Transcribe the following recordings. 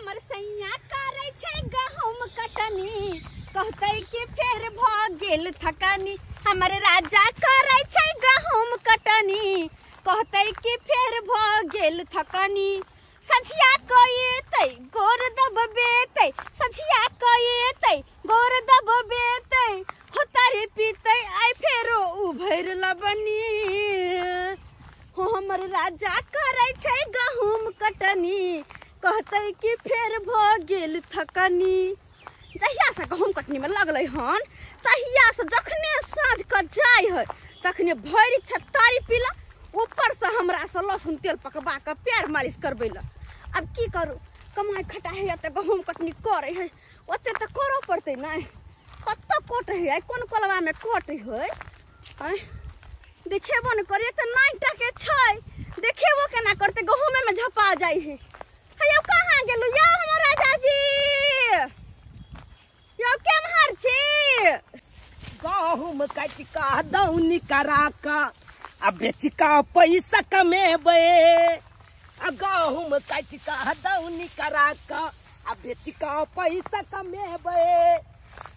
हमर सैया करै छै गहूम कटनी, कहतै कि फेर भ गेल थकनी। हमर राजा करै छै गहूम कटनी, कहतै कि फेर भ गेल थकनी। सझिया कएतै गोर दबबेतै, सझिया कएतै गोर दबबेतै, होतारी पीतै आइ फेरो उभरि लबनी। हो हमर राजा करै छै गहूम कटनी, कहतै कि फेर भ गेल थकनी। जहियासँ गहूम कटनीमे लगलै हन तहियासँ जखने साँझ कऽ जाइ है तखने भरि इच्छा तारी पीला, ऊपरसँ हमरासँ लहसुन तेल पकवा कऽ पैर मालिश करबै लए। आब की करू, कमाइ खटाइ है तऽ गहूम कटनी करै है, ओते तऽ करऽ पड़तै नहि। कतऽ कटै है, कोन कलवामे कटै है, आँय देखेबो नहि करै, तऽ 9 टाके छै, देखेबो केना करतै, गहूमेमे झपा जाइ है। हे यौ कहाँ गेलु यौ हमर राजा जी, यौ केम्हर छी? गहूम काटि कऽ दौनी करा कऽ आ बेच कऽ पैसा कमेबै। आ गहूम काटि कऽ दौनी करा कऽ आ बेच कऽ पैसा कमेबै।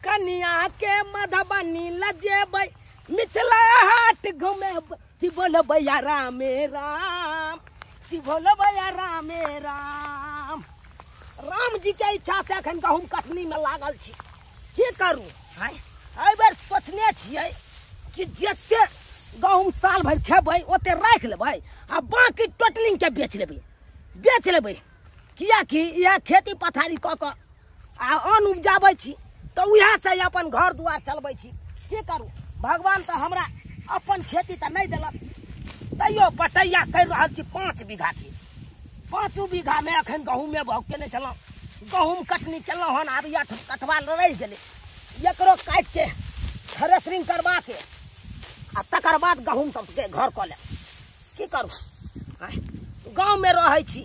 कनिया के मधुबनी लजेबै, मिथिला हाट घुमेबै। की बोलबै रामे राम, की बोलबै रामे राम। राम जी के इच्छा से अखन गहूम कटनी में लागल छी, की करू। एहि बेर सोचने छियै कि जते गहूम साल भरि खेबै ओते राखि लेबै आ बाकी टोटलिंग के बेच लेबै, बेच लेबै। कियाकि इएह खेती पथारी कऽ कऽ आ अन्न उपजाबै छी तऽ उएह से अपन घर दुआर चलबै छी। की करू, भगवान तऽ हमरा अपन खेती तऽ नहि देलक, तैयो बटैया करि रहल छी 5 बीघा के। 5 बीघा में अखन गहूमे भाव केने छलहुँ, गहूम कटनी केलहुँ हन, आब 8 कटवा रहि गेलै, एकरो काटि के थ्रेसरिंग करवा के आ तकर बाद गहूम सबके घर कऽ लेब। की करू, गाँव में रहै छी,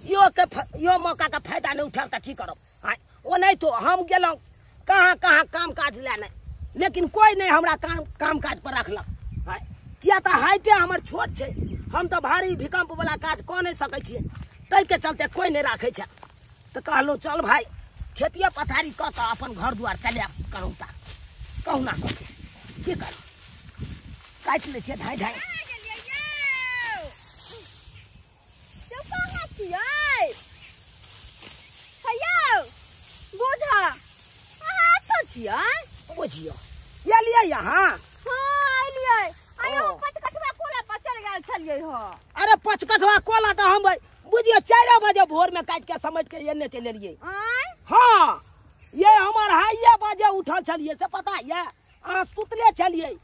यो के यो मौका के फायदा नहि उठायब तऽ की करब। ओनाहितो हम गेलहुँ कहाँ कहाँ काम काज लए नहि, लेकिन कोइ नहि हमरा काम काज पर रखलक। किया तऽ हाइटे हमर छोट छै, हम तऽ भारी भूकंप वाला काज कऽ नहि सकै छियै, ताहिके चलते कोइ नहि राखै छै। तऽ कहलहुँ चल भाइ खेतिए पथारी कऽ कऽ अपन घर दुआर चलायब कहुना कहुना कऽ के। की करू, काटि लै छियै धाँइ धाँइ। कहाँ छियै हे यौ बोझा, अहाँ एतऽ छियै? बुझियौ एलियै यहाँ? हाँ एलियै। अरे हम पचकठवा कोला पर चलि गेल छलियै हँ। अरे पचकठवा कोला तऽ हम बुझियौ 4 बजे भोर में काटि के समेट के एने चलि एलियै। हाँ ये हमर 2:30 बजे उठल छलियै से पता ये, अहाँ सुतले छलियै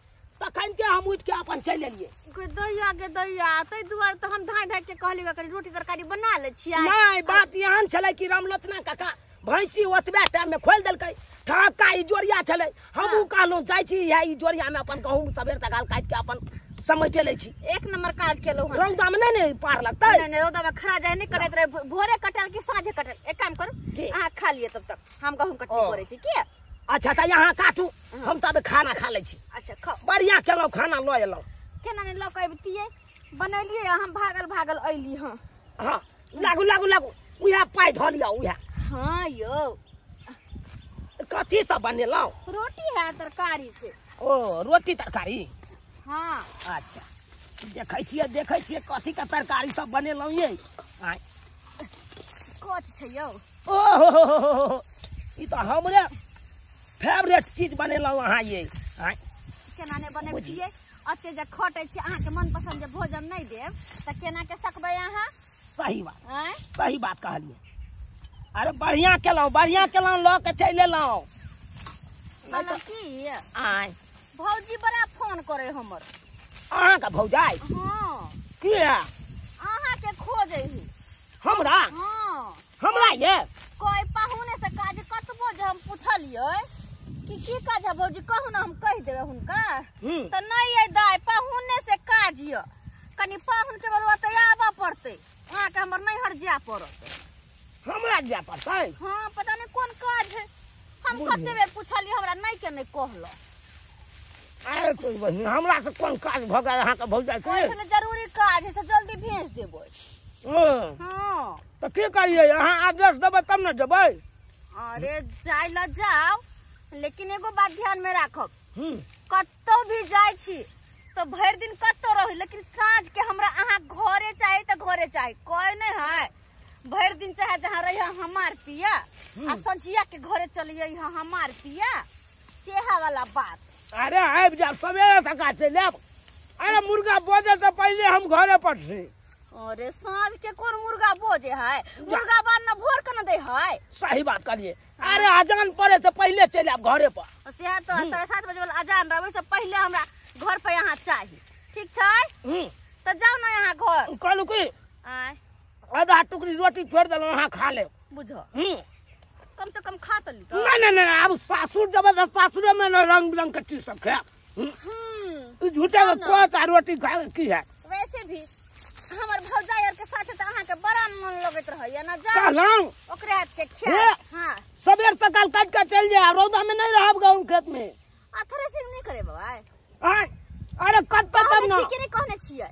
तखन के हम उठि के अपन चलि एलियै। दैया गे दैया, ताहि दुआरे तऽ हम धाँइ धाँइ के कहलियै कनि रोटी तरकारी बना लै छियै। नहि बात एहन छलै कि रामलोचना काका भैंसी ओतबे टाइम में खोलि देलकै, ठहक्का इजोरिया छलै। हमहूँ कहलहुँ जाइ छी इएह इजोरिया में अपन गहूम सबेर सकाल काटि के अपन समेटे लै छी। एक नंबर काज केलहुँ हन। रौदा में नहि ने पार लगतै? नहि नहि, रौदा में खड़ा जाय नहि करैत रहे, भोरे कटल कि साँझे कटल। एक काम करू अहाँ खा लिअ तब तक, हम गहूम कटनी करै छी। किया? अच्छा तऽ यहाँ काटू, हम तब खाना खा लै छी। अच्छा खाउ। बढ़िया केलहुँ, खाना लऽ एलहुँ। केना नहि लऽ कऽ अबितियै, बनेलियै हम भागल भागल अयली। हँ हँ लागू लागू लागू, उएह पाइ धऽ लिअ उएह। हाँ यौ कथी सब बनेलहुँ? रोटी है तरकारी छै। ओ रोटी तरकारी? हाँ। अच्छा देखै छियै देखै छियै कथी के तरकारी सब बनेलहुँ ये। कथी छै यौ? ओहो ई तऽ हमरे फेवरेट चीज बनेलहुँ अहाँ ये। केना नहि बनबितियै, एते जे खटै छी अहाँके मनपसंद जे भोजन नहि देब तऽ केना के सकबै अहाँ? सही बात, सही बात कहलियै। अरे बढ़िया केलहुँ बढ़िया केलहुँ, लऽ के चलि एलहुँ। की आय भौजी बड़ा फोन करे हमर। अहाँके भौजाइ? हाँ। किया? अहाँके खोजै है। हमरा? हाँ। हमरा ये? कोई पाहुने से काज कतबो जे हम पुछलियै कि की काज है भौजी कहू ने, हम कहि देबै हुनका, तऽ नहि अइ दाइ पाहुने से काज यऽ, कनि पाहुन के बलुआ तऽ आबऽ पड़तै, अहाँके हमर नैहर जाय पड़त। हमरा जाय पड़तै? हाँ पता नहि कोन काज है, हम कते बेर पुछलियै हमरा नहि के नहि कहलक। अरे कोई बहिन हमरा से कोन काज भऽ गेल अहाँके भौजाइ के? जरूरी काज है से जल्दी भेज देबै। हाँ। तऽ की करियै, अहाँ आदेश देबै तब ने जेबै। अरे जाय ला जाओ, लेकिन एगो बात ध्यान में राखब, कतौ भी जाय छी तो भरि दिन कतौ रही, लेकिन साँझ के हमरा अहाँ घरे चाही तऽ घरे चाही, कोई नहीं है। भरि दिन चाहे जहाँ रही हमार पिया, आ संझिया के घरे चलिए हमार पिया, सेहा वाला बात। अरे आबि जायब सवेरे सकाल चलि आयब। अरे मुर्गा बजे से पहले हम घरे पर छी। अरे साँझ के कौन मुर्गा बोजे है, मुर्गा बान न भोर के न दे है। सही बात कहलिए। अरे अजान पड़े से पहले चलि आयब घरे पर। सेहा तो 7:30 बजे वाला अजान रहबै से पहले हमरा घर पर यहाँ चाही, ठीक छै? तो जाओ ना यहाँ घर। कहलू की आय आधा टुकड़ी रोटी छोड़ देलहुँ, अहाँ खा लेब। बुझो कम से कम खा तो ली। नहीं नहीं नहीं, अब सासुर जब तो सासुरे में न रंग बिरंग के चीज सब खायब। झूठे के कोच आ रोटी खा की है। वैसे भी हमर भौजाई आर के साथे त अहाँ के बड़ा मन लगैत रहैया ना, जा कहलहुँ ओकरे हाथ के खायब। हां सबेर सकाल काट के चल जाए, रौदा में नहीं रहब गहूम खेत में। आ थ्रेसिंग नहीं करे बाबा। अरे कब तक ना छी के कहने छियै,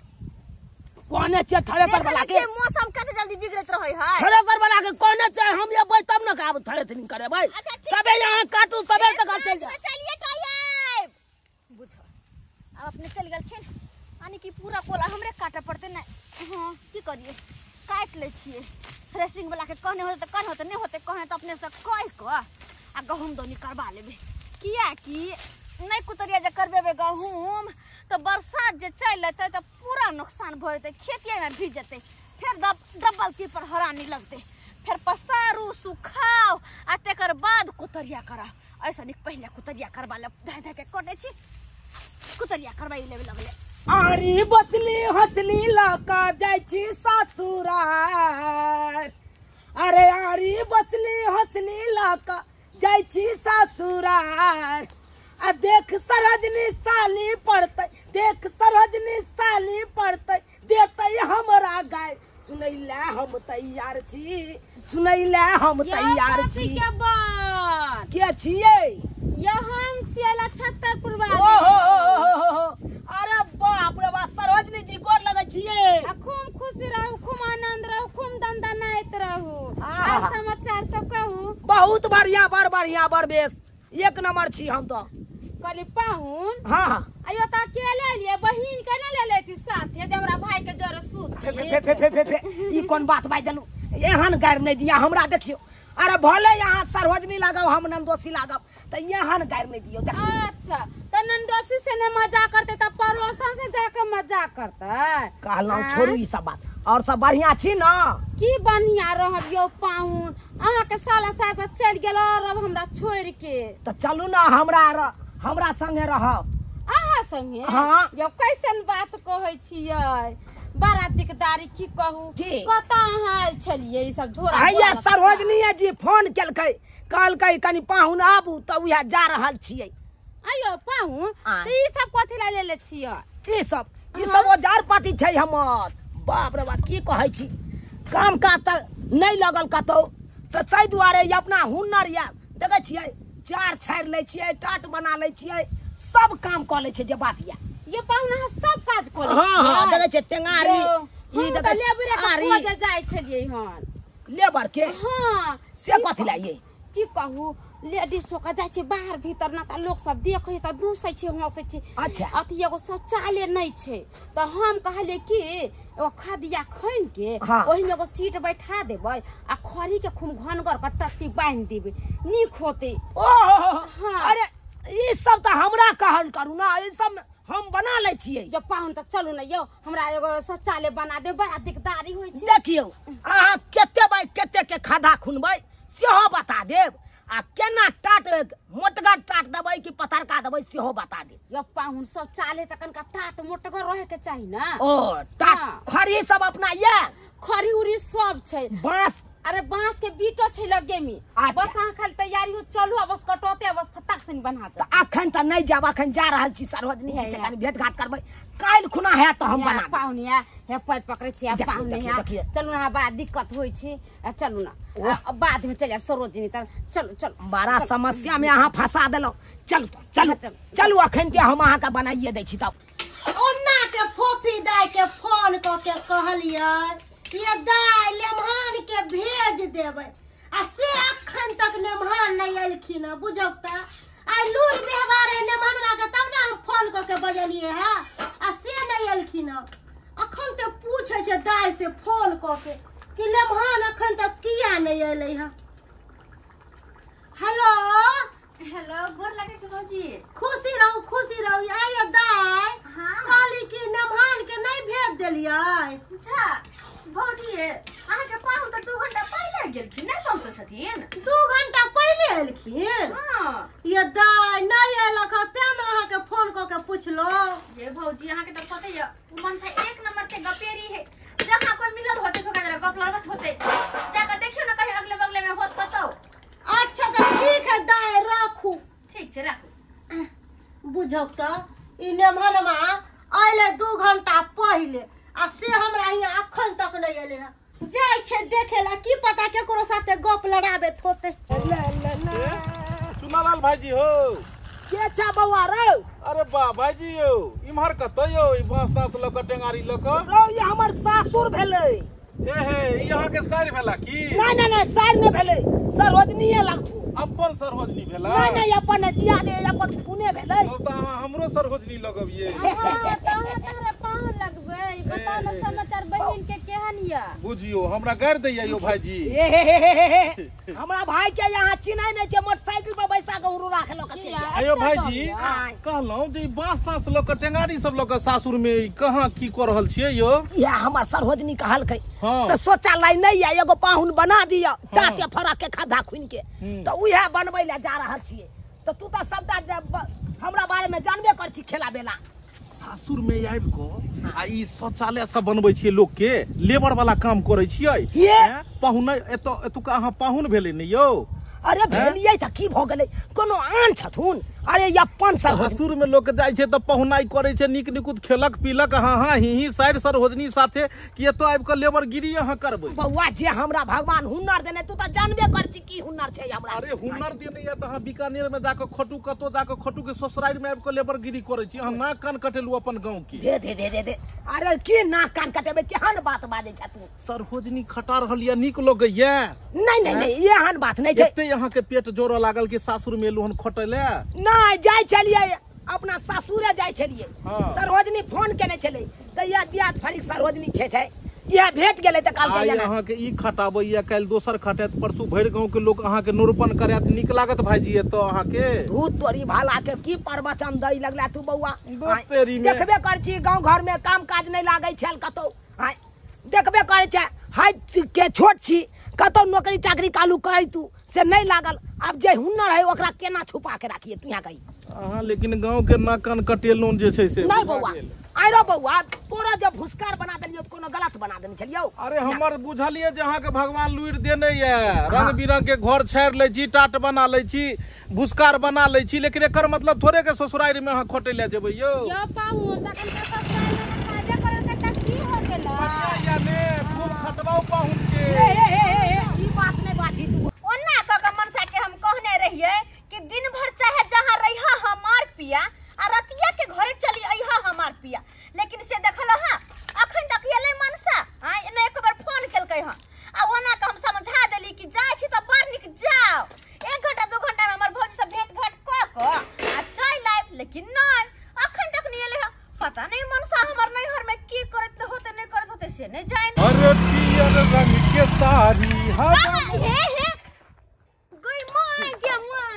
कहने छियै थ्रेसर वाला के मौसम कते जल्दी बिगड़त रहै है। थ्रेसर वाला के कहने छै हम एबै तब न आब थ्रेसरिंग करेबै। तबे यहाँ काटू सबेर सकाल चल जाए। चलिए टाइम बुझो अब अपने चल गेलखिन, यानी कि पूरा कोला हमरे काटे पड़ते ना। हाँ की करिए, काट ले छियै। थ्रेसिंग वाला के कहने होते त कहने होते, नहीं होते कहने त अपने से कह क आ गहूम दौनी करबा लेबै। किया कि नहीं कुतरिया जे करबेबै गहूम तो बरसात जे चलि एतै तऽ पूरा नुकसान भऽ जेतै, खेतिए में भीज जेतै, फेर डबल की पर हरानी लगतै, फेर पसारू सुखाओ आ तेकर बाद कुतरिया कराओ। ऐसा नीक पहिले कुतरिया करबा लेब, धाय धाय के कटै छी कुतरिया करबाई लेबे लगले। आरी बचली हंसली लका जाइ छी सासुरार। अरे आरी बचली हंसली लका जाइ छी सासुरार। आ देख सरोजनी साली पड़तै, देख सरोजनी साली पड़तै, देतै हमरा गाय। सुनैला हम तैयार छी, सुनैला हम तैयार छी। के छियै? यो हम छियै लछत्तरपुर वाली। ओहो अरे बाप रे बाप, सरोजनी जी गोर लगै छियै। आ खूब खुश रहू, खूब आनंद रहू, खूब दनदनाइत रहू। आर समाचार सब कहू। बहुत बढ़िया, बड़ बढ़िया, बड़ बेस, एक नंबर छी हम तो। कहली पाहुन। हाँ हाँ। अयो त अकेले लिए बहिन के न ले लेती साथे, जे हमरा भाई के जरे सूत। फे फे फे फे फे ई कोन बात बाज देलु, एहन गारि नहीं दिया हमरा। देखियो अरे भले यहाँ सरोजनी लागब हम नंदोसी लागब, त एहन गारि नहीं दियो। देखियो अच्छा त नंदोसी से ने मजा करते त पड़ोसन से जाके मजा करते। कहलहुँ छोड़ू ई सब बात, और सब बढ़िया छी ना? की बढ़िया रहब यो पाहुन, अहाँ के साला साहब चल गेल और अब हमरा छोड़ के। त चलू ना हमरा हमरा संगे रहब। अहाँ संगे? हाँ। यो कैसन बात कहै छियै, बड़ा दिकदारी की कहू। कतऽ अहाँ आयल छलियै ई सब झोरा? हैया सरोजनी जी फोन केलकै, कहलकै कनि पाहुन आबू, तऽ उएह जा रहल छियै। अयो पाहुन तऽ ई सब कथी ला लेले छियै? ई सब ई सब औजार पाती छै हमर। बाप रे बाप की कहै छी, काम काज तऽ नहि लगल कतौ, तऽ ताहि दुआरे अपना हुनर यऽ देखै छियै, चार छाड़ि लै छियै, टाट बना लै छियै, सब काम कऽ लै छियै जे बात यऽ। ये पाहुन अहाँ सब काज कऽ लै? हाँ हाँ देखै छियै टेंगारी, ई देखै लेबरे के खोजे जाइ छलियै हन। लेबर के? हाँ। से कथी ला ये? की कहू, लेडीज सब जाइ छै बाहर भीतर ना, तऽ लोक सब देखै तऽ दूसै छै हँसै छै। अच्छा। अथी एगो शौचालय नहि छै, तऽ हम कहलियै कि एगो खदिया खनि के ओहिमे एगो सीट बैठा देबै आ खरी के खूब घनगर के टट्टी बान्हि देबै, नीक होतै। ओहो अरे ई सब तऽ हमरा कहल करू ना, ई सब हम बना लै छियै। यो पाहुन तऽ चलू ने यौ, हमरा एगो शौचालय बना दे, बड़ा दिकदारी होइ छै। देखियौ अहाँ कते बाइ कते के खद्धा खुनबै सेहो बता देब, आ केना टाट मोटगर टाट देबै कि पतरका देबै सेहो बता देब। यो पाहुन शौचालय तऽ कनिका टाट मोटगर रहे के चाही ना। ओ टाट खरी सब अपना ये? खरी उरी सब छै, बांस अरे बांस के बीटो छै लगे में। बस अहाँ खाली तैयारी हो चलू, आ बस कटोते बस फटाक से बना दे। अखन तऽ नहि जाब, अखन जा रहल छी सरोजनी से कनि भेट घाट करबै, काल्हि खुना हैत तऽ हम बना देब। पाहुन या हे पैर पकड़ै छी पाहुन या, चलू ना बड़ा दिक्कत होइ छै, चलू ना बाद में चलि जायब सरोजनी तर, चलू चलू। बड़ा समस्या में अहाँ फंसा देलहुँ। चलू चलू चलू, अखन के हम अहाँके बनाइए दै छी। तब ओना के फोफी दाई के फोन कऽ के कहलियै ये दाइ लेमहान के भेज देबै आ से अखन तक लेमहान नहीं एलखिन हँ बुझौ त। आइ लूर व्यवहार है लेमहनवा के तब ने हम फोन कऽ के बजलियै हँ आ से नहीं एलखिन हँ। अखन तऽ पूछै छै दाइ से फोन कऽ के कि लेमहान अखन तक किया नहीं एलै हँ। हेलो हेलो गोर लागै छै भौजी। खुशी रहू खुशी रहू। आइयो दाइ हाँ। कहली कि नेमहान के नहीं भेज देलियै। अच्छा भौजी अहाँके पाहुन तऽ 2 घंटा पहिले गेलखिन नहि पहुँचल छथिन? 2 घंटा पहिले एलखिन? हाँ। ये दाइ नहीं एलक हँ तें ने अहाँके फोन कऽ के पुछलहुँ। ये भौजी अहाँके तऽ पते यऽ उ मनसा 1 नंबर के गपेरी है, जहाँ कोई मिलल होते तो जरा गप लड़बत होते, जाकर देखियो ना कहीं अगले बगले में होत कतौ। अच्छा तऽ ठीक है दाइ राखू। ठीक छै राखू। बुझौ तऽ ई नेमहनमा अयलै 2 घंटा पहिले आ से हमरा हियाँ अखन तक नहीं एलै हँ। जाइ छै देखे ला की पता केकरो साथे गप लड़ाबैत होते। चुनालाल भाईजी हो के छा बौआ रौ? अरे बा भाईजी यौ इम्हर कतौ यौ ई बांस तांस लऽ कऽ टेंगारी लऽ कऽ? रौ ई हमर सासुर भेलै। ए हे ई अहाँके सारि भेला की? नहीं नहीं नहीं सारि नहि भेलै, सरोजनीये लगथु। अपन सरोजनी भेला? नहीं नहीं अपन दिया दे अपन खूने भेलै। तब तऽ अहाँ हमरो सरोजनी लगबियै। हाँ तऽ अहाँ तोहरा पाहुन लगबै। बताउ ने समाचार बहिन के केहन यऽ? बुझियो हमरा गारि दैया यौ भाईजी। ए हे हे हे हे हमरा भाई के यहाँ चिन्है नहि छै, मोटरसाइकिल पर बैसा के उड़ू राखलो के चलि गेल। अयो भाईजी कहलहुँ जे ई बांस तांस लऽ कऽ टेंगारी सब लऽ कऽ सासुर में ई कहाँ की कऽ रहल छियै यौ? इएह हमर सरोजनी कहलकै हाँ। से शौचालय नहीं है एगो पाहुन बना दिअ टाटे फरक के खद्धा खुनि के, तऽ उएह बनबै लए जा रहल छियै। तऽ तू तऽ सबटा हमरा बारे में जानबे कर छी खेला बेला। सासुर में आबि कऽ आ ई शौचालय सब बनबै छियै लोक के, लेबर वाला काम करै छियै। पाहुन एतऽ एतुका अहाँ पाहुन भेलै ने यौ? अरे भेलियै तऽ की भऽ गेलै, कोनो आन छथुन? अरे अपन सासुर में लोक जाइ छै तऽ पहुनाइ करै छै, नीक निकुत खेलक पीलक हाँ हाँ ही ही सारि सरोजनी साथे, कि एतऽ आबि कऽ लेबरगिरी अहाँ करबै? बौआ जे हमरा भगवान हुनर देने तू तऽ जानबे कर छी की हुनर छै हमरा। अरे हुनर देने यऽ तऽ अहाँ बीकानेर में जाकऽ खटू कतौ जाकऽ खटू के ससुरारि में आबि कऽ लेबरगिरी करै छी। अहाँ नाक कान कटेलू अपन गाँव के। दे दे दे दे दे अरे की नाक कान कटेबै, केहन बात बाजै छ तू? सरोजनी खटा रहल यऽ नीक लगैया? नहीं नहीं नहीं एहन बात नहीं छै। एते अहाँ के पेट जोड़ऽ लागल कि सासुर में एलू हन खटै लए? नहीं जाइ छलियै अपना सासुरे जाइ छलियै। हाँ। सरोजनी फोन केने छलै तऽ इएह दियाद फरीक सरोजनी छै छै इएह भेट गेलै तऽ कहलकै आइ एना। अहाँ के ई खटाबैया काल्हि दोसर खटायत, परसू भरि गाँव के लोक अहाँ के नोरपन करायत। नीक लागत भाईजी एतऽ अहाँ के? धूत तोरी भाला के की प्रवचन दै लगला तू बौआ? धूत तेरी में। देखबे कर छी गाँव घर में काम काज नहीं लागै छल कतौ। देखबे करै छै हाइट के छोट छी, कतौ नौकरी चाकरी कालू करै तू से नहीं लागल। आब जे हुनर है ओकरा केना छुपा के राखिए तू यहाँ कही? अहाँ लेकिन गाँव के नाक कान कटेलहुँ जे छै से। नहीं बौआ आइरो बौआ तोरा जब भुसकार बना देलियौ तऽ कोनो गलत बना देने छलियौ? अरे हमर बुझलियै जे अहाँके भगवान लुरि देने यऽ, रंग बिरंग के घर छाड़ि लै छी, टाट बना लै छी, भुसकार बना लै छी, लेकिन एकर मतलब थोड़े के ससुरारि में अहाँ खटै लए जेबै यौ। यौ पाहुन तखन तऽ ससुरारि में काजे करल के तऽ की हो गेलै? बच्चा ने खूब खटबाउ पाहुन के। ए ए ए ए ई बात नहि बाजी तू। ओना कऽ के मनसा के हम कहने रहियै कि दिन भर चाहे जहाँ रहिहा हमार पिया आ रतिया के घरे चली अइहा हमार पिया, लेकिन से देखल हां अखन तक एलै मनसा आ ने एक बार फोन केलकै हां आ ओना के हम समझा देली कि जाइ छी तऽ बड़ नीक जाओ, 1 घंटा 2 घंटा में हमर भौजी से भेंट घाट कऽ कऽ आ चलि आयब, लेकिन नहीं अखन तक नहीं एलै हां। पता नहीं मनसा हमर नैहर में की करत होते नहीं करत होते से नहीं जान। अरे पियर रंग के साड़ी हाँ हे हे गई मां गे मां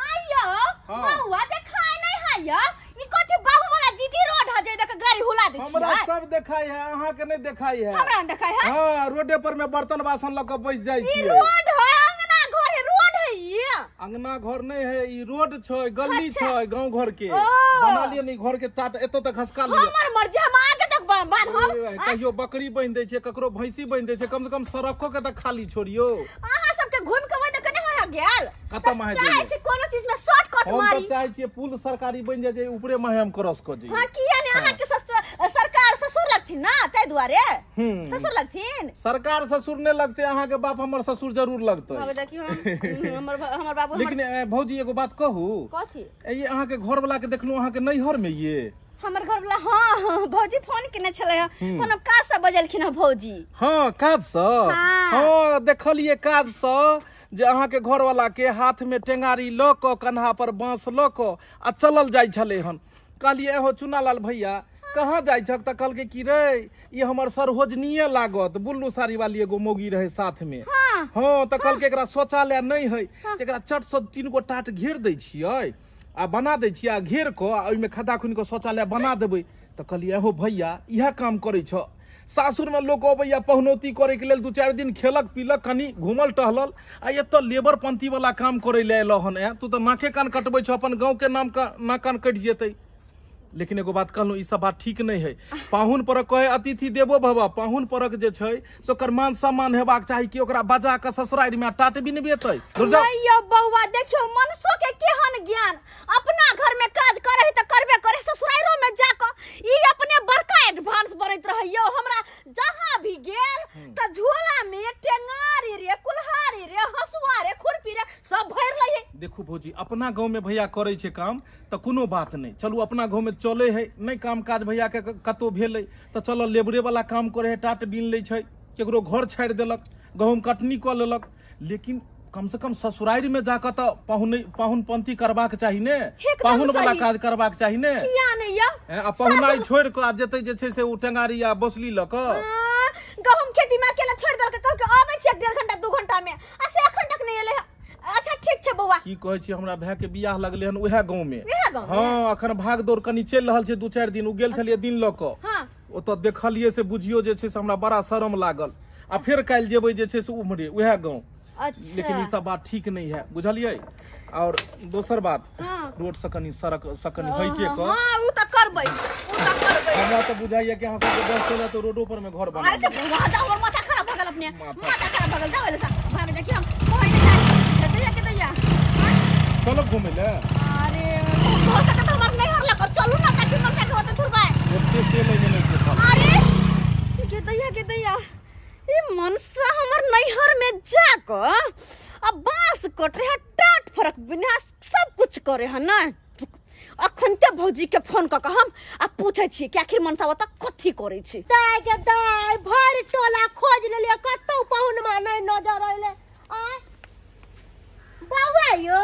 आइयो बौआ देखाय नहीं है ई कथि बाबू वाला जीटी रोड है जे देख गाड़ी हुला दे छी। हमरा सब देखाई है अहाँ के नहीं देखाई है। हमरा नहीं देखाई है? हां रोडे पर में बर्तन बासन ल के बैस जाय छी। ई रोड है अंगना घर है रोड है ई अंगना घर नहीं है ई रोड छै गली छै गांव घर के बना लिय नहीं घर के टाट एतो तक घसका लिय। हमर मर्जी हम आगे तक बांध हम कहियो बकरी बांध दे छै ककरो भैंसी बांध दे छै, कम से कम सड़को के त खाली छोड़ियो। अहाँ सब के घुम के ओइ देख नहीं होय गेल कत माहे चाहे छी कोनो चीज में शॉर्टकट मारी। हम त चाहे छी पुल सरकारी बन जाय जे ऊपरे माहे हम क्रॉस क जाई। हां किया ने अहाँ के सरकार ससुर लगथिन ना तै दुआरे ससुर लगथिन। सरकार ससुर ने लगते अहाँ के बाप हमर ससुर जरूर लगते। अब देखियो हम हमर बाबू। लेकिन भौजी एगो बात कहू? कथी? ये अहाँ के घर वाला के देखलु अहाँ के नैहर में ये? हमर घर वाला हां भौजी फोन केने छलै कोनो काज से बजलखिन भौजी। हां काज से? हां देखलिए काज से जे अहाँ के घर वाला के हाथ में टेंगारी ल क कन्हा पर बांस ल क आ चलल जाय छलै हन। कहलिए एहो चुनालाल भैया कहाँ जाय छक? त कहलकै कि रे ई हमर सरहोजनीये लागत, बुल्लू साड़ी वाली एगो मौगी रहे साथ में। हाँ त कहलकै एकरा शौचालय नहीं है, एकरा चट से 3 गो टाट घेर दै छियै आ बना दै छियै आ घेर क आ ओहिमे खद्दा खुनि क शौचालय बना देबै। त कहलिए एहो भैया इएह काम करै छ। सासुर में लोग अबैया पहुनौती करे के लेल 2-4 दिन खेलक पीलक कनी घूमल टहलल आ एतऽ लेबर पंथी वाला काम करे ले एलो हन। तू तऽ नाके कान कटबै छ, अपन गाँव के नाम का नाक कान कटि जेतै। लेकिन एगो बात कहलहुँ, ई सब बात ठीक नहीं है। पाहुन परक कहे अतिथि देवो भव, पाहुन परक जे छै से ओकर मान सम्मान हेबाक चाही कि ओकरा बजा के ससुरारि में टाट भी नहीं बेतै। नहीं बौआ देखियो मनसो के केहन ज्ञान, अपना घर में काज करे त करबे करे, ससुराइरो में जाके ई अपने बड़का एडवांस बनैत रहैयो। हमरा जहां भी गेल त झोला में टेंगारी रे, कुल्हारी रे, हसुआ रे, खुरपी रे सब भरि लइहे। देखू भौजी अपना गाँव में भैया करे छै काम त कोनो बात नहीं, चलू अपना गाँव में चले है नहीं काम काज भैया के कतो भेलै त चल लेबरे वाला काम करे है, टाट बीन लै छै, केकरो घर छाड़ि देलक, गहूम कटनी कऽ लेलक, लेकिन कम से कम ससुरारि में जाकर त पाहुनपंथी करबाक चाही ने, पाहुन वाला काज करबाक चाही ने। किया नहीं या आ पाहुनाई छोड़ के आ जेतै जे छै से उ टेंगारी या बसली ल क गहूम खेती में अकेला छोड़ देलक, कहलक आबै छी 1.5 घंटा 2 घंटा में आ से अखन तक नहीं एलै। अच्छा ठीक छै बौआ। की कहै छी हमरा भाय के बियाह लगले हन उएह गाँव में। हाँ अखन भाग दौड़ कनी चलि रहल छै, 2-4 दिन उ गेल छलियै दिन लऽ कऽ, ओतऽ देखलियै से बुझियो जे छै से हमरा बड़ा शरम लागल आ फेर काल्हि जेबै जे छै से उम्हरे उएह गाँव। अच्छा। लेकिन ई सब बात ठीक नहीं है बुझलियै। और दोसर बात रोड से कनी सड़क से कनी हटे कऽ। हां उ त करबै, उ त करबै। हमरा त बुझाइया कि अहाँ सबके बस चलत तो रोडो पर में घर बना। अरे बौआ जाओ, हमर माथा खराब भऽ गेल, अपने माथा खराब भऽ गेल, जाओ एले से भाग जा कि हम कहै के के दैया चलो घूमे ले। अरे हो सकत हमर नैहर लक चलू ना ताकि मन के होते थुरबाय ओते तेल में नहीं छै। अरे के दैया ई मनसा हमर नैहर में जाक अब बांस कट रहे, टाट फरक बिना सब कुछ करे है ना। अखन ते भौजी के फोन क हम आ पूछै छी कि आखिर मनसा ओत कथी करै छी। दाय के दाय भरि टोला खोज लेलियै कतौ पाहुनमा नहीं नजर अइलै। आय बौआ यो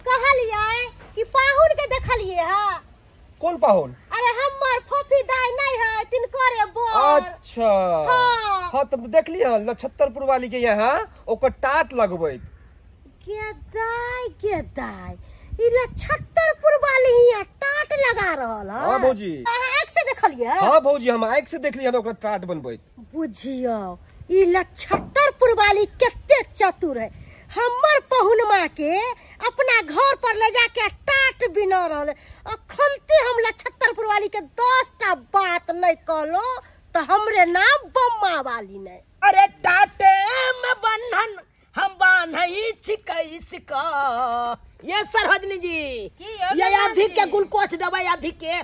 कहलियै कि पाहुन के देखलियै हा? कौन पाहुन? अरे हमर फोफी दाय नहीं है तिनकरे बर। अच्छा हाँ, हाँ तब देख लिया नक्षत्रपुर वाली के यहाँ ओकर टाट लगबैत। के दाय ई नक्षत्रपुर वाली यहाँ टाट लगा रहल है। हां भौजी अहाँ आँख से देखलियै? हां भौजी हम आँख से देखलियै ओकर टाट बनबैत। बुझियौ ई नक्षत्रपुर वाली कते चतुर है, हमर पहुनमा के अपना घर पर ले जाके टाट बिना रहल। अखनते हम नक्षत्रपुर वाली के 10टा बात नहीं कहलो तो हमरे नाम बम्मा वाली नहीं। अरे टाटे में बंधन हम बान्हई छी कैसे का ये सरहजनी जी ये अधिक के ग्लूकोज दवाई अधिक के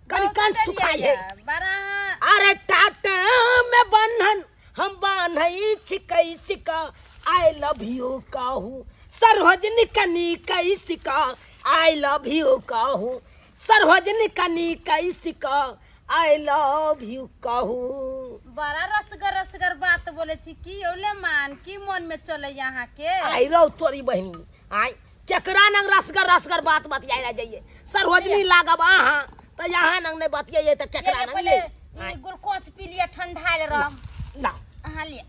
कनी कंठ सुखाई है। अरे टाटे में बंधन हम बान्हई छी कैसे का I love you कहूँ सरहजनी कनी कैसे का I love you कहूँ सरहजनी कनी कैसे का I love you कहूँ। बड़ा रसगर रसगर बात बोले छी की ओले मान की मन में चले यहाँ के। आई रो तोरी बहिनी आई केकरा नंग रसगर रसगर बात बतियाए जाइए सरहजनी लागब अहाँ त यहाँ नंग नहीं बतियाइए त केकरा नंग ले ग्लूकोज पी लिया ठंडा ले रह ला अहाँ लिया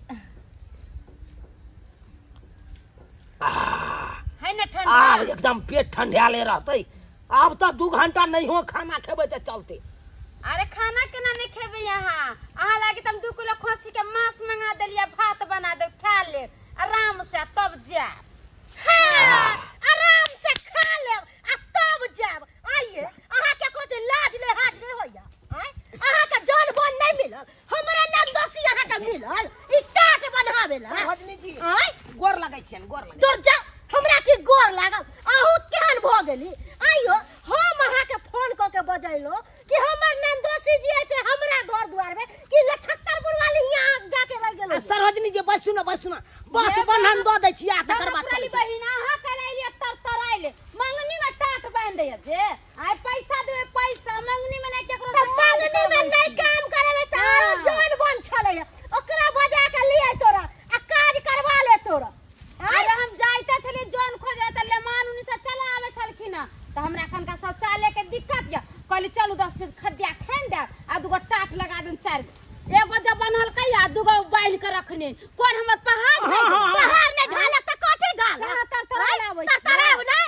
है ना ठंडा आ एकदम पेट ठंडा ले रहते। अब तो 2 घंटा नहीं हो खाना खेबे त चलते। अरे खाना केना नहीं खेबे यहाँ अहाँ लागे त हम 2 किलो खसी के मांस मंगा देलिया भात बना दे खा ले आराम से तब जा। हां आराम से खा ले आ तब जाब। आइए अहाँ के कोते लाज ले हाज ले होया आय अहाँ के जान बोल नहीं मिलल हमरा नंदोसी अहाँ के मिलल ई टाट बनावेला। सरहजनी जी आय गोर लगै छियन गोर लगै दूर जा हमरा की गोर लागल अहूँ केहन भ गेली। आइयो हम अहाँ के फोन क के बजैलो कि हमर नंदोसी जी आते हमरा घर द्वार में कि नक्षत्रपुर वाली यहाँ जाके रह गेलो। सरहजनी जी बसु न बसु न बस बन्हन the दै छी आ तकर बाद चलै छी। बहिन अहाँ कराइलिए तर तर आइले मंगनी में टाट बांध दे जे आइ पैसा देबे पैसा मंगनी में नहीं हो जाए त लेमान उनी से चला आवे छलखिन त हमरा कनका शौचालय के दिक्कत य कहली चलू 10 फीट खदिया खेन दे आ दुगो टाट लगा देम चार एगो जब बनल कई आ दुगो बांध के रखने कोन हमर पहाड़ पहाड़ नै ढालक त कथी ढालक तरतराय आबै तरतराय नै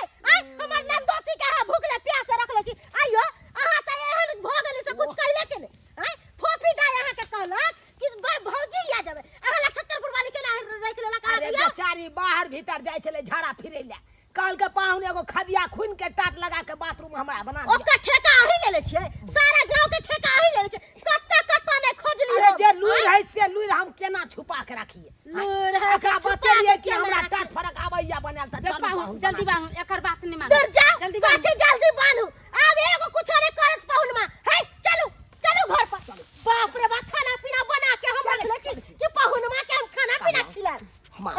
हमर नंदोसी के अहाँ भूखले प्यासे रखले छी आइयो अहाँ त एहन भ गेली से कुछ कहले के नै फोफी दाय अहाँ के कहलक कि भौजी आ जाबे अहाँ लछत्तरपुर वाली के राखि लेलक अरे बेचारी बाहर भीतर जाय छले झाड़ा फिरै ले काल के पाहुन एगो खदिया खुन के टाट लगा के बाथरूम हमरा बना दिया ओकर ठेका अही लेले छियै सारा गांव के ठेका अही लेले छियै कत्ता कत्ता नै खोजली अरे जे लुइर है से लुइर हम केना छुपा के राखिए लुइर है एकरा बतेलिए कि हमरा टाट फरक आबैया बनायल त चल पाहुन जल्दी बान्हू एकर बात नै मानू दूर जा जल्दी बाथी जल्दी बान्हू आब एगो कुछो नै करत पाहुन मा हे चलू चलू घर पर बाप रे बाप खाना पीना बना के हम रखले छी कि पाहुन मा के हम खाना पीना खिलाएब हम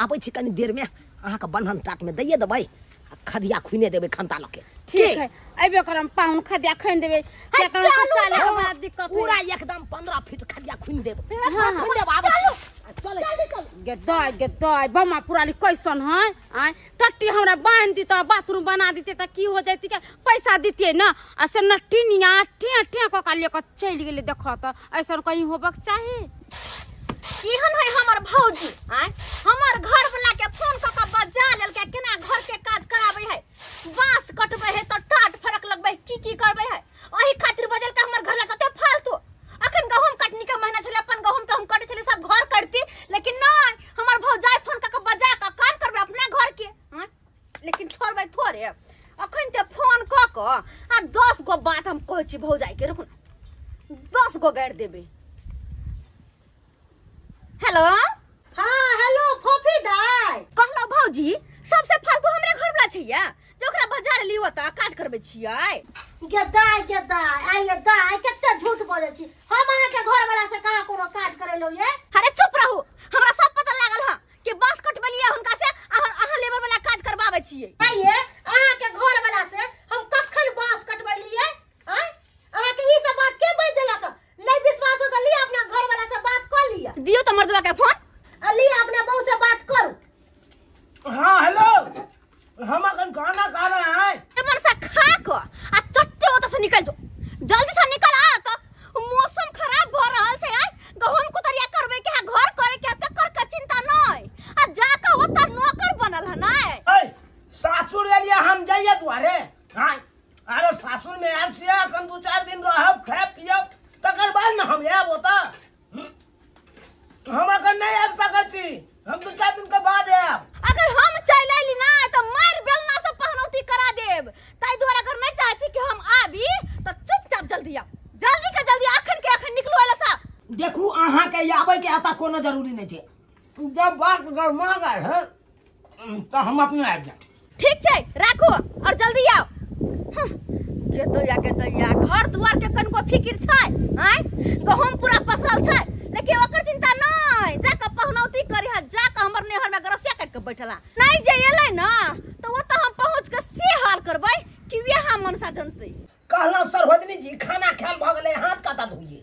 आबै छी कनी देर में अहाँ के बन्हन टाट में दैये देबै आ खदिया खुने देबै खंता लके ठीक है अबे करम पाहुन खदिया खुन देबै चलू बड़ा दिक्कत पूरा एकदम 15 फीट खदिया खुन देब हां खुन देब आबै चलू चल गे दाय बमा पुराली कैसन है आय टट्टी हमरा बांध दी त बाथरूम बना दीते त की हो जाती के पैसा दीतिए न आ से नटिनिया टिया टिया क का लेके चलि गेलै देख त ऐसन कहीं होबक चाही केहन है हमर भौजी आय हमर घर वाला के फोन क के बजा लेलकै केना घर के काज कराबै है बांस कटबै है त टाट फरक लगबै की की करबै है ओही खातिर बजल के हमर घर ला कते फालतू अखन गहूम कटनी के महीना छले अपन गहूम त हम कटै छले सब घर करती लेकिन नै हमर भौजाई फोन क के बजा के काम करबै अपना घर के लेकिन छोड़बै थोड़े अखन ते फोन क क आ 10 गो बात हम कहै छी भौजाई के रुकू 10 गो गारि देबै। हेलो हाँ हेलो फोफी दाय कहलौ भौजी सबसे फालतू हमरे घर वाला छै या जे ओकरा बजा लेली ओतऽ काज करबै छियै। गे दाय आइ गे दाय कते झूठ बोलै छी हम अहाँ के घर वाला से कहाँ कोनो काज करेलौ ये। अरे चुप रहू हमरा सब पता लागल हँ कि बांस कटबलियै हुनका से अहाँ लेबर वाला काज करबाबै छियै। आइये अहाँ के घर वाला से हम कखन बांस कटबलियै आँय अहाँ के ई सब बात के बज देलक नहीं विश्वास हो त लिया अपना घर वाला से बात कर लिया दियो त मर्दवा के फोन आ लिया अपना बहू से बात करू। हाँ हेलो हम अखन खाना खा रहे हैं मन से खा क आ चट्टे ओतऽ से निकल जो जल्दी से निकल आ त मौसम खराब भ रहल छै आइ गहूम कुतरिया करबै के घर करे के तकर के चिंता नै आ जा के ओतऽ नौकर बनल ह नै। ए सासुर एलियै हम जाइए दुआरे। हां अरे सासुर में आयल छियै अखन 2-4 दिन रहब खायब पियब तकर बाद न हम आयब ओतऽ। हम अखन नहीं आबि सकै छी हम 2-4 दिन के बाद आयब। अगर हम चलि अयली ना त मारि बेलना से पहनौती करा देब ताहि दुआरे अगर नहीं चाहै छी कि हम आबी त चुपचाप जल्दी आउ जल्दी के जल्दी अखन के अखन निकलू एला सा। देखू अहाँ के आबै के आता कोनो जरूरी नहीं छै जब बात गरमा गए है तो हम अपने आबि जाए। ठीक छै राखू और जल्दी आओ। के दैया घर दुआर के कनको फिकिर छै आँय गहूम पूरा पसरल छै लेकिन ओकर चिंता नै जाके पहनौती करी हा जाके हमर नैहर में गरसिया काटि के बैठला नहीं जे एलै ना त ओतऽ हम पहुँच के से हाल करबै कि वएह मनसा जनतै। कहलहुँ सरोजनी जी खाना खायल भऽ गेलै हाथ कतऽ धोइए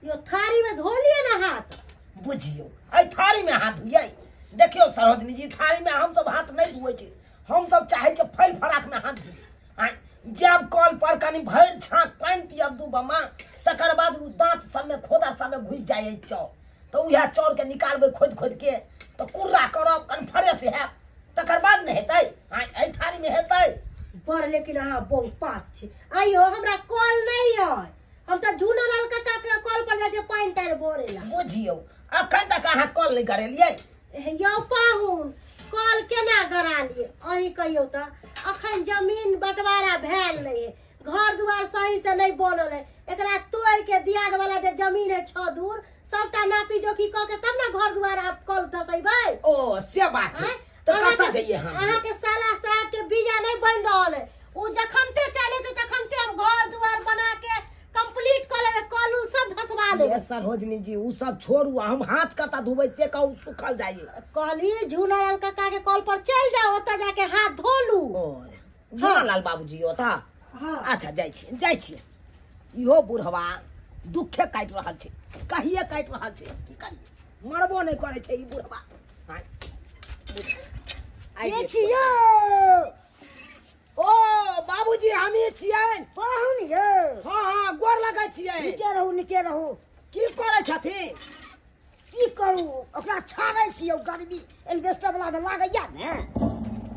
यो थारी में धो लिए ना हाथ बुझियौ एहि थारी में हाथ धोइए। देखियौ सरोजनी जी थारी में हमसब हाथ नहीं धोइ छी हमसब चाहै छी फैल फराक में हाथ धोइ आँय जब कल पर कनी भरि छाँक पानि पियब 2 बमा तकर बाद उ दाँत सबमे खोदर सबमे घुसि जाइ चाउर तऽ उएह चाउरके निकालबै खोदि खोदि के तऽ कुर्रा करब कनि फ्रेश हैब तकर बाद ने हेतै आँय एहि थारीमे हेतै। बड़ लेकिन अहाँ बहुत पाप छी आइयो हमरा कल नहीं है हम तऽ झूना लाल काका के कल पर जाइ छियै पानि तानि भरै ला। बुझियौ अखन तक अहाँ कल नहि गरेलियै। यौ पाहुन कल केना गरा लिए अहीं कहियौ तऽ अखन जमीन बंटवारा भेल नहीं है घर दुआर सही से नहीं बनल है एकरा तोड़ के दियाद वाला जे जमीन है 6 दूर सबटा नापी जोखी क के तब ना घर दुआर आप कल धसेबै। ओ से बात छै तऽ कतऽ जइयै हम अहाँ के साला साहब के बीजा नहीं बन रहल है उ जखनते चले त तखनते हम घर दुआर बना के कंप्लीट क लेबै कल उ सब धसवा लेबै। सरोजनी जी उ सब छोड़ू हम हाथ कतऽ धोबै से कहू सुखल जाइए। कहली झूनालाल काका के कल पर चलि जाओ ओतऽ जाके हाथ धो लू। ओ झूनालाल बाबूजी ओतऽ हाँ। अच्छा जाइ छी इहो बुढ़वा दुखे काटि रहल छै कहिए काटि रहल छै की करिए मरबो नहीं करै छै ई बुढ़वा। के छियो ओ बाबूजी हमी छियै पाहुन यौ। हां हां गोर लगै छियै। नीके रहू नीके रहू। की करै छथिन? की करू ओकरा छाड़ै छियौ, गर्मी एल्बेस्टर वाला में लागैया ने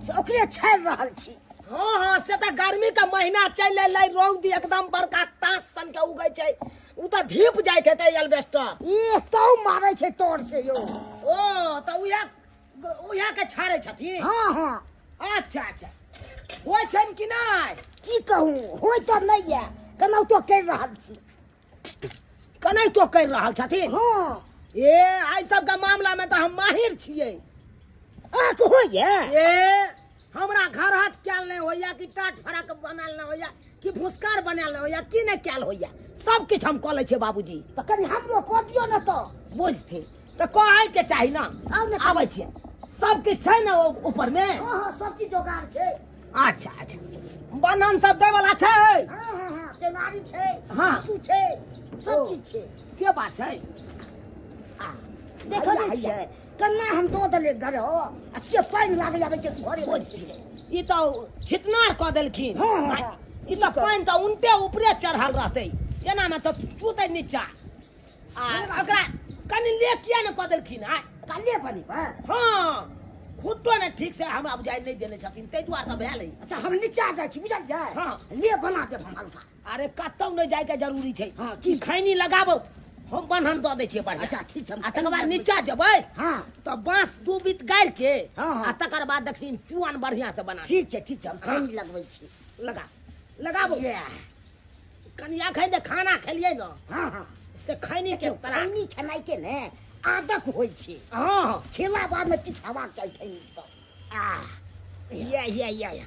से ओकरे छाड़ि रहल छी। हाँ हाँ से तऽ गर्मी के महीना चलि एलै, रौद एकदम बड़का तास सन के उगै छै, उ तऽ धीप जाइत हेतै एल्बेस्टर। ई तो मारै छै तोर से यौ। ओ तऽ उएह उएह के छाड़ै छथिन? हाँ हाँ। अच्छा अच्छा होइ छनि कि नहि? की कहू होइ तऽ नहि यऽ, केनाहितो करि रहल छी। केनाहितो करि रहल छथिन? हाँ। ए एहि सबके मामला में तऽ हम माहिर छियै। अहाँके होइया? ए हमरा घर हाट कयल नहि होइया कि टाट फड़क बनायल नहि होइया कि भुसकार बनायल नहि होइया कि नहि कयल होइया, सब किछु हम कऽ लै छियै बाबूजी। तऽ कनि हमरो कऽ दियौ ने तऽ। बुझथिन तऽ कहैके चाही ने। आउ ने आबै छियै। सब किछु छै ने ऊपर में? हाँ हाँ सब चीज जोगाड़ छै। अच्छा अच्छा बन्हन सब दै वाला छै? हाँ हाँ हाँ टेंगारी छै, हाँ हाँसू छै, सब चीज छै। से बात छै। देखो नहि छियै कन्ना हम दऽ देलियै घर आ से पानि लागै आबै छै घरे बैस गेलै। ई तऽ छितनार कऽ देलखिन। हाँ हाँ ई तऽ पानि तऽ उनटे ऊपरे चढ़ल रहतै, एनामे तऽ चूतै नीचा। आ ओकरा कनि ले किया ने कऽ देलखिन? आय ले बनेबै। हाँ खुट्टो ने ठीक से हमरा बुझाइ नहि देने छथिन ताहि दुआरे तऽ भेल। अच्छा हम नीचा जाइ छी बुझलियै? हाँ ले बना देब हम हल्का। अरे कतहु नहि जाइके जरूरी छै। हाँ की खैनी लगाबौ हम बन्हन दऽ दै छियै बढ़िआँ। अच्छा ठीक छै। आ तकर बाद नीचा जेबै हाँ तऽ बाँस दू बीत गाड़ि के हाँ आ तकर बाद देखथिन चुआन बढ़िआँ से बना। ठीक छै ठीक छै हम खैनी लगबै छी। लगा लगाबो। कनि एखन जे खाना खेलियै ने हाँ हाँ से खैनी के खैनी खेनाइ के ने आदत होइ छै। हाँ हाँ खेला बाद में किछु हेबाक चाही खैनी सब। आ या या या या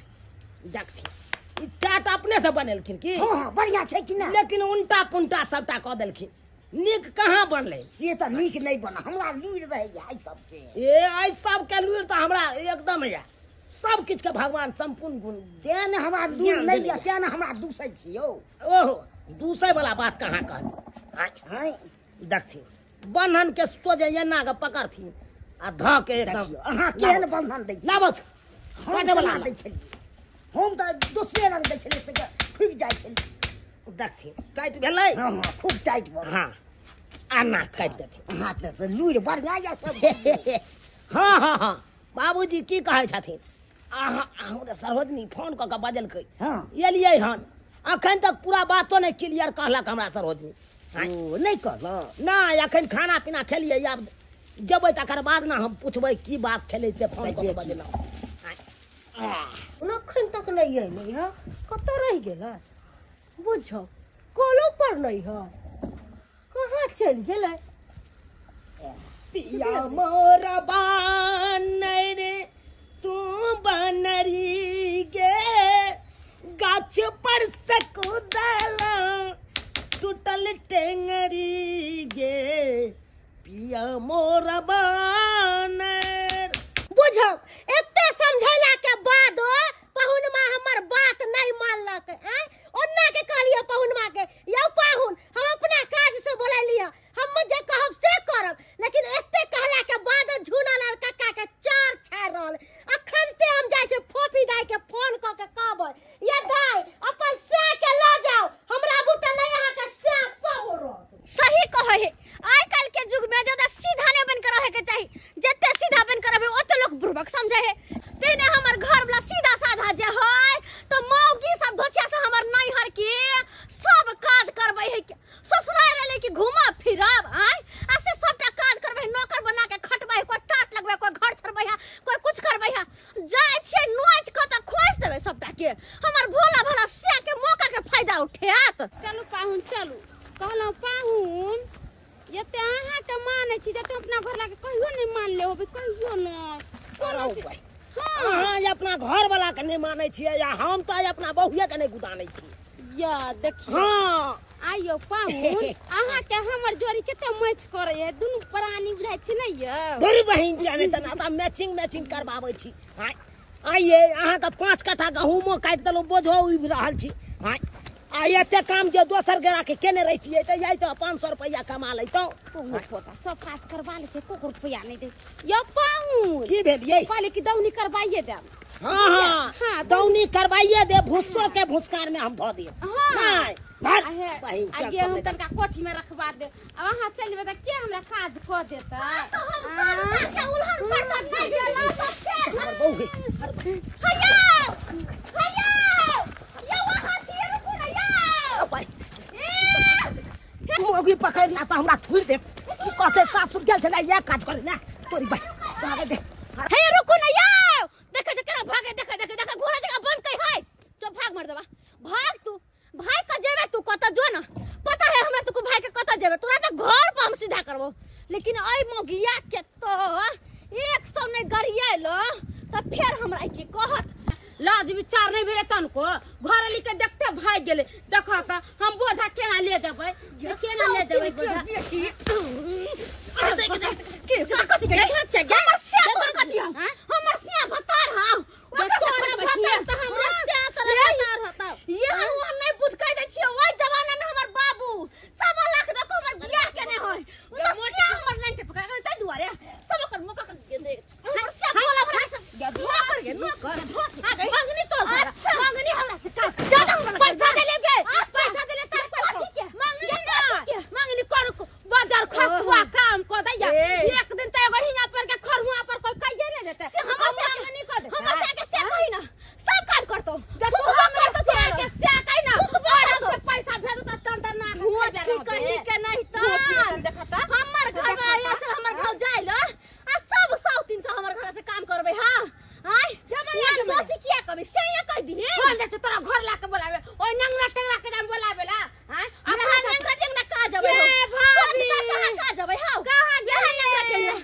देखथिन ई चाट अपने से बनेलखिन की? हाँ हाँ बढ़िआँ छै कि नहि? लेकिन उनटा पुनटा सबटा कऽ देलखिन, नीक कहाँ बनलै? से तऽ नीक नहि बनल, हमरा लूरि रहैया एहि सबके। ए एहि सबके लूरि तऽ हमरा एकदम यऽ, सब किछु के भगवान सम्पूर्ण गुण तें ने हमरा लूरि नहि यऽ, तें ने हमरा दूसै छी यौ। ओहो दूसै वाला बात कहाँ कहली? हाँ देखथिन बन्हन के सोझे एना के पकड़थिन आ धऽ के एकदम। अहाँ केहन बन्धन दै छी? लाबथ हम केना दै छलियै? हम तऽ दोसरे रंग दै छलियै से फुकि जाइ छलियै। देखथिन टाइट भेलै? हाँ हाँ खूब टाइट भऽ गेल। हाँ आना काटि देथिन। हाँ तऽ लूरि बढ़िआँ यऽ सब। हाँ हाँ हाँ बाबूजी की कहै छथिन? अहाँ अहूँ सरोजनी फोन कऽ के बजलकै। हाँ एलियै हन, अखन तक पूरा बातो नहि क्लियर कहलक हमरा सरोजनी। ओ नहि कहलक? नहि अखन खाना पीना खेलियै, आब जेबै तकर बाद ने हम पुछबै की बात छलै से फोन कऽ के बजलहुँ। अखन तक नहि एलै हँ, कतऽ रहि गेलै बुझौ? कलो पर नहि है, कहाँ चलि गेलै? पिया मोर बानर तू बनरी गे, गाछ पर से कूदला टूटल टेंगरी गे, पिया मोर बानर। बुझौ एते समझैला के बाद पहुनमा हमर बात नहीं मानलक। आँय ओन्ना के कहलियै पहुनमा के, यौ पाहुन हम अपना काज से बोलेलियै, हम जे कहब से करब, लेकिन एते कहला के बाद झूना लाल कक्का के चार छाड़ि रहल। अखन ते हम जाइ छी फोफी दाई के फोन कऽ के कहबै, या दाई अपन सैं के लऽ जाउ, हमरा बुते नहि अहाँ के सैं सहरत। सही कहै है, आइ काल्हि के युग में ज्यादा सीधा नहीं बनकर रहे के चाही, जते सीधा बनकर रहबै ओते लोग बुड़बक समझे है। तेने हमर घर वाला सीधा साधा जे है तो मौगी सब धोछिया से हमर नैहर के सब काज करबै है, ससुराल रहले कि घुमा फिरब आय आ से सबटा काज करबै, नौकर बना के खटबै है, कोई टाट लगबै, कोई घर छोड़बै है, कोई कुछ करबै है, जाइ छियै नोच के तऽ खोसि देबै सबटा के। हमर भोला भाला से के मौका के फायदा उठेत। चलू पाहुन चलू। कहलहुँ पाहुन जते अहाँके मानै छी जते अपना घर लाके कहियो नहि मानले होबै, कहियो नहि। अहाँ अपना घर वाला के नहि मानै छियै या हम तऽ अपना बहुए के नहि गुदानै छी। या देखियौ। हाँ आइयो पाहुन अहाँके हमर जोड़ी कते मैच करै है, दुनू प्राणी बुझाइ छी ने यौ। धुर बहिन जाने तऽ ना मैचिंग मैचिंग करबाबै छी। आइये अहाँके 5 कट्ठा गहूमो काटि देलहुँ, बोझो उबि रहल छी। आ एते काम जे दोसर गोरा के केने रहितियै त जाय त 500 रुपैया कमा लैतौ। पोता सब काज करवा ले छै, एको रुपैया नहीं दे। यो पाहुन की भेल यै? कहले कि दौनी करवाइए देब। हां हां दौनी करवाइए दे, भुस्सो के भुस्कार में हम धो दिए। हां नहीं भर आ गेहूं तनका कोठी में रखवा दे। अब अहाँ चल जेबै त के हमरा काज क देता? तो हम सब के उलहन करता नहीं गेला तो फेर बहु हे। हैया हैया यो वहां छियै, रुकू ना यौ। तू अभी पकड़ ला त हमरा छोड़ दे। तू कहते सासुर गेल छलै या काज करे ना तोरी भाई भागे दे। हे रुकू ना यौ, देख देख केना भागे, देख देख देख घोड़ा जगह बम कहि है। चल भाग मर देबा, भाग तू भाई का जेबे तू कत जो ना पता है हमरा तू भाई के कत जेबे, तोरा त घर पर हम सीधा करबो। लेकिन ऐ मोगिया के तो 100 ने गरियालो त फेर हमरा की कहत। लाज विचार नहीं भेले तनको, घर अली के देखते भाग गेले। देखो त हम बोझा केना ले जेबै, केना ले जेबै बोझा? के कथि के छै गे? हमर से तोर कथि हम, हमर से भतार हम ओकरा से भतार त हमरा से तोर भतार होतौ। यहाँ वहाँ नहीं बुझ कह दै छियै। ओइ जमाना में हमर बाबू 1.25 लाख दऽ कऽ हमर बियाह केने होय, उ त से हमर लाइन टपका गेलै, ताहि दुआरे सब ओकर मुख के दे हमर से बोला बोला सब नौकर गे नौकर। मंगनी तोर अच्छा मंगनी हमरा से काज ज्यादा हमरा पैसा देले गे, पैसा देले त मंगनी ना मंगनी कर बाजार खसुआ काम क दैया। एक दिन त एगो हिया पर के खरुआ पर कोई कहिए नै देते। से हमर से मंगनी क दे, हमर से के से कहि ना सब काम करतो, सुतबो करतो से के से कहि ना, आराम से पैसा भेजो त तन तन ना छी कहि के नहीं त देखता हमर घर वाला चल हमर घर जाइल आ सब 100 300 हमर घर से काम करबे। हां आय जमा दोषी किया कभी से ये कह दिए कोन जाय तोरा घर ला के बोलावे, ओइ नंगरा टेंगरा के जाम बोलावे ला। हां हमरा नंगरा टेंगरा का जबे हो? ए भाभी कहां का जबे? हां कहां गेल नंगरा टेंगरा?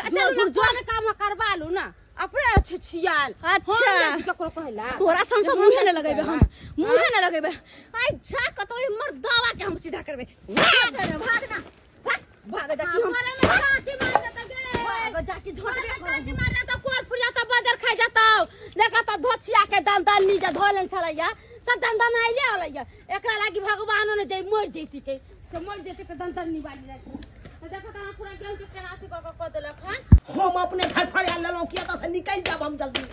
चल दूर जोर काम करवा लू ना अपने अच्छे छियाल। अच्छा ककरो कहला तोरा संग सब मुंहे न लगेबे, हम मुंहे न लगेबे। आइ जा कतो मर्दावा के हम सीधा करबे। भाग रे भाग ना, भाग भाग जा की हम घरे में काटी मार देता गे, भाग जा की झोट काटी मार देता, कोर फुर जाता बाजार खाइ जाता। देखा त धोछिया के दान दान नीचे धोलन छलैया, सब दान दान आइले होलैया। एकरा लागी भगवानो ने जे मर जैती के से मर जैती के दान दान निवाली जाती। देखो त पूरा गेहूं के केना अथी क क देलक हन। हम अपने घर फरिया लेलौं किया त से निकल जाब हम जल्दी।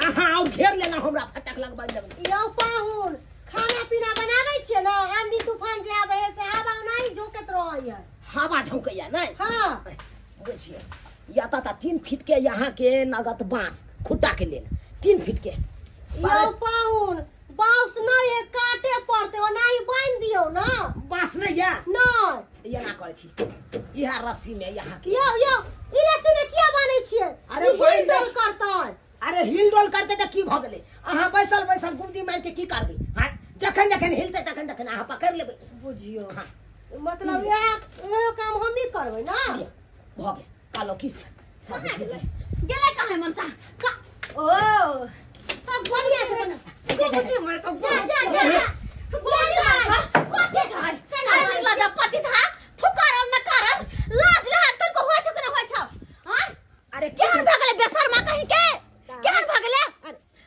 अहाँ और घेर लेना हमरा फटक लगबै लगबै। यौ पाहुन खाना पीना बनाबै छियै ना? आंधी तूफान जे आबै है से हवा ओनाही झोंकैत रहैया। हवा झोंकैया नहीं? हां बुझिए या त 3 फीट के यहाँ के नगद बांस खुट्टा के लेल 3 फीट के। यौ पाहुन बांस नहीं काटे पड़ते, ओनाही बांधि दियौ ना। बांस नहीं या नहीं ये ना करै छी, इहा रस्सी में यहाँ के। यौ यौ ई रस्सी में किया बांधै छियै? अरे हिल डोल करतै। अरे हिल डोल करतै त की भ गेलै? अहाँ बैसल बैसल गुमती मारि के की करबै? हां जखन जखन हिलतै तखन तखन अहाँ पकड़ लेबै। बुझियौ मतलब इएह काम हमही करबै ना। भ गेल कालो की सब गेलै कहाँ मनसा का? ओ सब बढ़िया से बना। गुमती मार के जा जा जा जा गोली मार के कथि छै? अरे लजा पति था थुकारल न करल लाज लाज तनको होय छै कि न होय छौ? हां अरे केहन भगले बेशर्मा कहि के, केहन भगले?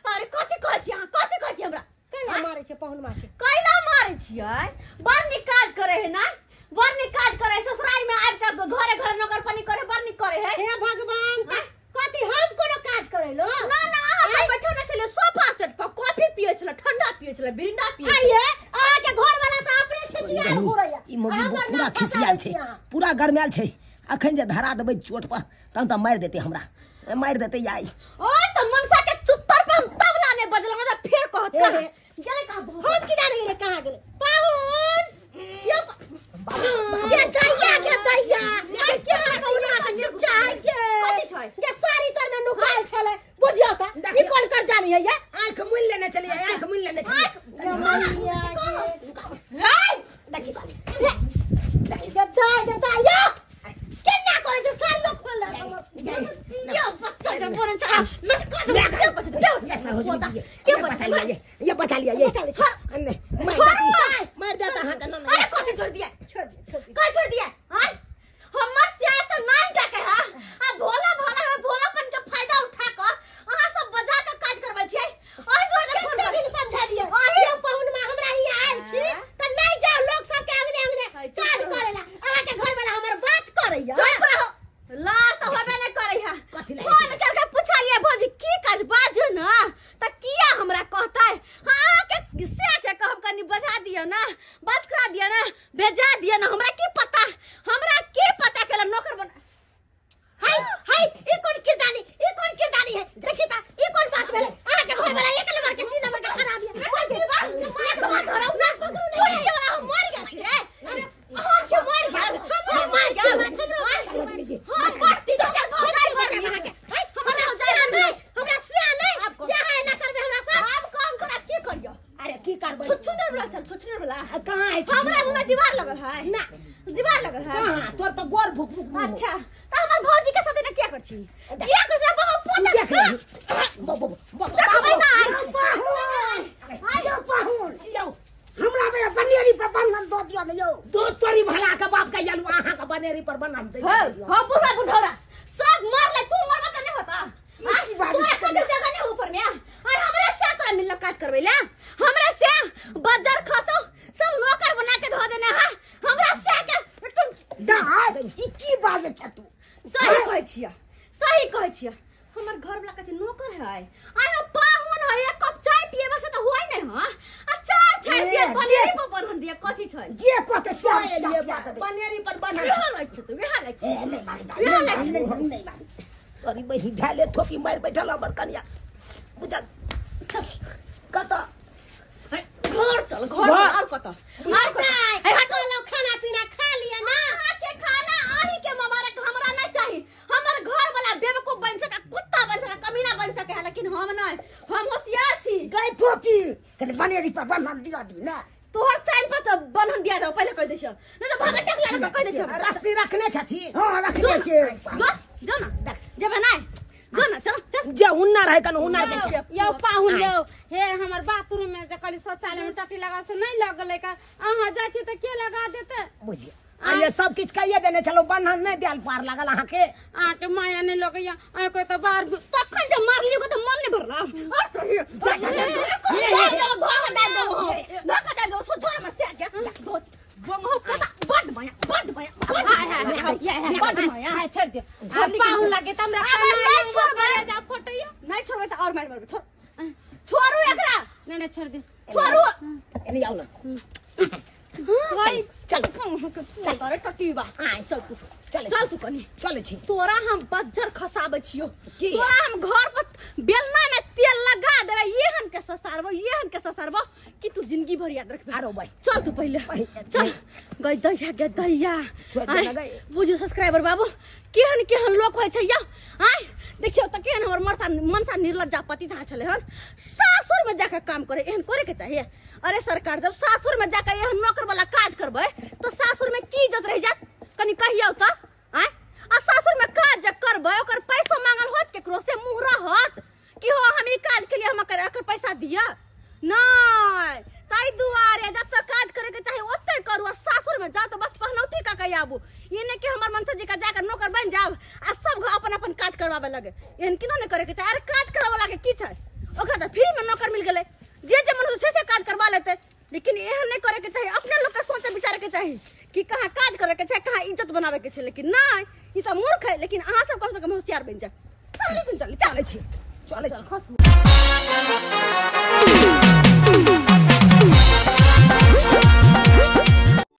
अरे कथि कहै छी अहाँ, कथि कहै छी हमरा? कैला मारै छै पाहुन माँ के? कैला मारै छियै? बड़ नीक काज करे है ना, बड़ नीक काज करे। ससुराल में आबि के घरे घरे नौकर पानी करे, बड़ नीक करे है। हे भगवान कथि हम कोनो काज करेलो? ना ना अहाँ बैठो न छले सोफा सेट पर, कॉफी पियै छले, ठंडा पियै छले, बिरिंडा पियै। आइए अहाँ के घर वाला त अपने छिछियाल घुरैया। ई मगी पूरा खिसियाल छै, पूरा गरमायल छै। अखन जे धरा देबै चोट पर तहन त मारि देतै हमरा, मारि देतै आई। ओय त मनसा के चुत्तर पर हम तबला नै बजलौ त फेर कहत कहाँ गेलै? कहाँ हम की जाने गेलै कहाँ गेलै? पाहुन यौ के दैया के दैया के के पाहुन के चाय के कथि छै? के साड़ी तर में नुकायल छलै बुझियौ त ई कोन कर जानी है? ये आंख मुनि लेने चलिए, आंख मुनि लेने चलिए। हाय देखी देखी गद्दा गद्दा या केना करे छै साड़ी लोग खोल दे। यो बच्चा जे बोले छ लटका दे के बच्चा के के बचा लिया ये, ये बचा लिया ये। नहीं मर जाता। हां का ना अरे कथि छोड़ दिया, छोड़ दिया छोड़ दिया, कथि छोड़ दिया? हां हमर से त नहीं टके। हां आ भोला भोला भोलापन के फायदा उठा क अहाँ सब बजा के काज करबै छियै। ओहि दुआरे फोन कते दिन समझलियै? ये पाहुन माँ हमरा ही आयल छी। बीमारी है। देखी ता ई कोन बात भेलै? अहाँ के घर वाला एक नंबर के सी नंबर के खराब है। एक बात धरौ ना छोड़ी के वाला हम मर गेल छी रे। हम छे मर गेल, हम मर गेल, हम पड़ती तो चल भौजाई भर अहाँ के। हमरा से नहीं, हमरा से नहीं जे है ना करबे हमरा साथ। आब काम तोरा की करियो? अरे की करबै? छुछुनर वाला चल, छुछुनर वाला। कहाँ है? हमरा मुंह में दीवार लगल है ना? दीवार लगल है कहाँ? तोर तो गोर भुक भुक। अच्छा त हमर भौजी के साथ ना किया कर छी? किया कर छी? बहुत पोता देख ले। बो बो बो देखबै ना। पाहुन यो पाहुन यौ हमरा में बनेरी पर बंधन दो दियो ने यौ। दो तोरी भला के बाप के यलु अहाँ के बनेरी पर बंधन दे। हां बुढ़ा बुढ़ौरा सब मरले, तू मरबा त नहीं होता। ई बात तोरा खातिर जगह नहीं ऊपर में। और हमरा से तोरा मिलल काज करबै ले, हमरा से बजार खसो सब नौकर बना के धो देने। हां हमरा से के तुम दाद ई की बाजे छ तू? सही कहै छियै, सही कहै छियै। हमर घर वाला कथि नौकर है? आय हम पाहुन है, एक कप चाय पिएबे से त होय नै। हां आ चार छाड़ दिए बनेरी पर बन्हन दिए कथि छै? जे कहते से बनेरी पर बन्हन। वेहा लाग छै त वेहा लाग छै। ए नहीं मारी, वेहा लाग छै। नहीं नहीं मारी। तोरी बहिन ढाले थोपी मार बैठल हमर कनिया बुझल कत घर चल घर और कत और कत ए हटो लो, खाना पीना खा लिया ना। अहाँ के खाना अहीं के मुबारक, हमरा नहीं चाहिए। हमर घर वाला बेवकूफ बन सका, कुत्ता बन सका, कमीना बन सके है, लेकिन हम नहीं, हम होशियार छी। गई पोपी कने बनेरी पर बंधन दिया दी ना। तोहर चैन पर तो बंधन दिया दो पहले कह दै छियौ, नहीं तो भाग टक लागे कह दै छियौ। रस्सी रखने छथि? हां रखने छे। जो जो ना जेबे नहीं, जो ना चल चल। जे हुन्नर है कन हुन्नर के यौ पाहुन यौ, हे हमर बाथरूम में जे कहली शौचालय में टट्टी लगा से नहीं लगलै का, अहाँ जाइ छी त के लगा देते? बुझिए आ ये सब किछ कहिए देने चलो, बंधन नहीं देल पार लागल अहाँ के। अहाँ के माया नहीं लगैया, अहाँ के त बाहर तखन जे मारलियो त मन नहीं भरला। और चढ़िए धोखा दे दो, धोखा दे दो, सो छोड़ हमर से के धोच बंगो पोता बड माया, बड माया, हाय हाय हाय बड माया। हाय छोड़ दियो। आ पाहुन लागे त हमरा नहीं छोड़बै, जा फटैया नहीं छोड़बै त और मार मारबै। छोड़ छोड़ू एकरा। नहीं नहीं छोड़ दे, छोड़ू। एने आउ ना। भाई चल चल तोरे टटीबा। चल तू चल चल तू कनी चल छी। तोरा हम बज्जर खसाबै छियो, तोरा हम घर पर बेलना में तेल लगा देबै, एहन के ससारबो, एहन के ससारबो कि तू जिंदगी भर याद रखबे। आरो भाई चल तू पहिले चल। गई दैया गे दैया, बुझियो सब्सक्राइबर बाबू केहन केहन लोक होइ छै यौ। आय देखियौ त केहन हमर मरसा मनसा निर्लज्जा पति था छलै हन, सासुर में जाके काम करे, एहन करे के चाहिए? अरे सरकार जब सासुर में जाके एहन नौकर वाला काज करबै तो सासुर में की इज्जत रह जात कनी कहियौ त? आय आ सासुर में काज जे करबै ओकर पैसा मांगल होत केकरो से मुँह रहत कि हो हम ई काज के लिए हम एकर पैसा दिया नहीं? ताहि दुआरे जब तक काज करे के चाही ओते करू, आ सासुर में जाओ तो बस पहनौती का कहि आबू, ये नहीं कि हमर मनसा जी का जाकर नौकर बन जाब आ सब अपन अपन काज करवावे लगे, एहन केना नहीं करे के चाही। अरे काज करावे लागे की छै? ओकरा त फ्री में नौकर मिल गेलै, जे जे मन हो से काज करवा लेते, लेकिन एहन नहीं करे के चाही। अपने लोग के सोचे विचारे के चाही कि कहाँ काज करे के छै, कहाँ इज्जत बनावे के छै, लेकिन नहीं, ई त मूर्ख है। लेकिन अहाँ सब कम से कम होशियार बन जाए। चल चल चलै छी, चलै छी।